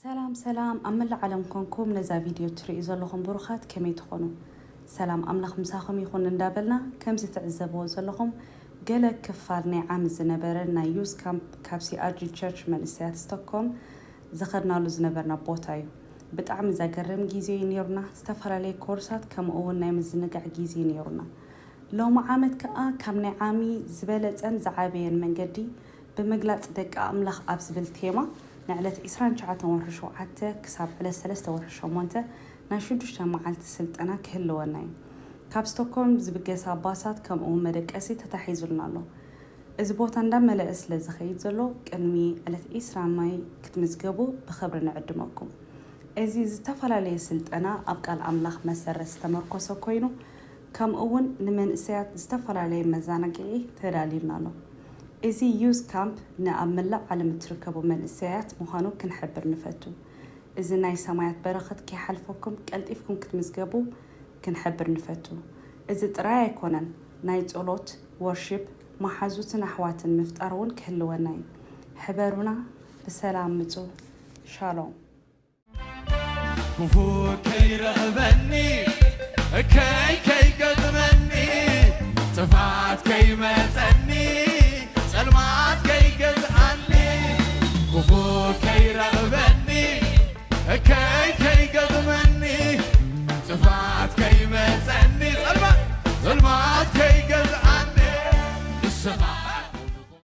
ሰላም ሰላም፣ ኣብ መላእ ዓለም ኮንኩም ነዛ ቪድዮ ትርእዩ ዘለኹም ብሩኻት ከመይ ትኾኑ? ሰላም ኣምላኽ ምሳኹም ይኹን እንዳበልና፣ ከምዚ ትዕዘብዎ ዘለኹም ገለ ክፋል ናይ ዓሚ ዝነበረ ናይ ዩዝ ካምፕ ካብ ሲኣርጂ ቸርች መንእሰያት ስቶክሆልም ዝኸድናሉ ዝነበርና ቦታ እዩ። ብጣዕሚ ዘገርም ግዜ እዩ ነይሩና። ዝተፈላለየ ኮርሳት ከምኡ እውን ናይ ምዝንጋዕ ግዜ ነይሩና። ሎሚ ዓመት ከኣ ካብ ናይ ዓሚ ዝበለጸን ዝዓበየን መንገዲ ብምግላጽ ደቂ ኣምላኽ ኣብ ዝብል ቴማ ንዕለት ዕስራን ትሽዓተን ወርሒ ሸውዓተ ክሳብ ዕለት ሰለስተ ወርሒ ሸሞንተ ናይ ሽዱሽተ መዓልቲ ስልጠና ክህልወና እዩ። ካብ ስቶክሆልም ዝብገሳ ባሳት ከምኡ እውን መደቀሲ ተታሒዙልና ኣሎ። እዚ ቦታ እንዳመለአ ስለ ዝኸይድ ዘሎ ቅድሚ ዕለት ዕስራ ማይ ክትምዝገቡ ብኽብሪ ንዕድመኩም። እዚ ዝተፈላለየ ስልጠና ኣብ ቃል ኣምላኽ መሰረት ዝተመርኮሰ ኮይኑ ከምኡ እውን ንመንእሰያት ዝተፈላለየ መዘናግዒ ተዳልዩልና ኣሎ። እዚ ዩዝ ካምፕ ንኣብ መላእ ዓለም እትርከቡ መንእሰያት ምዃኑ ክንሕብር ንፈቱ። እዚ ናይ ሰማያት በረኸት ከይሓልፈኩም ቀልጢፍኩም ክትምዝገቡ ክንሕብር ንፈቱ። እዚ ጥራይ ኣይኮነን፣ ናይ ጸሎት፣ ወርሺፕ፣ መሓዙትን ኣሕዋትን ምፍጣር እውን ክህልወና እዩ። ሕበሩና፣ ብሰላም ምጹ። ሻሎም። ክፉ ከይረኽበኒ እከይ ከይገጥመኒ ጥፋት ከይመፀኒ ጸልማት ከይገዝኣኒ ክፉ ከይረኽበኒ እከይ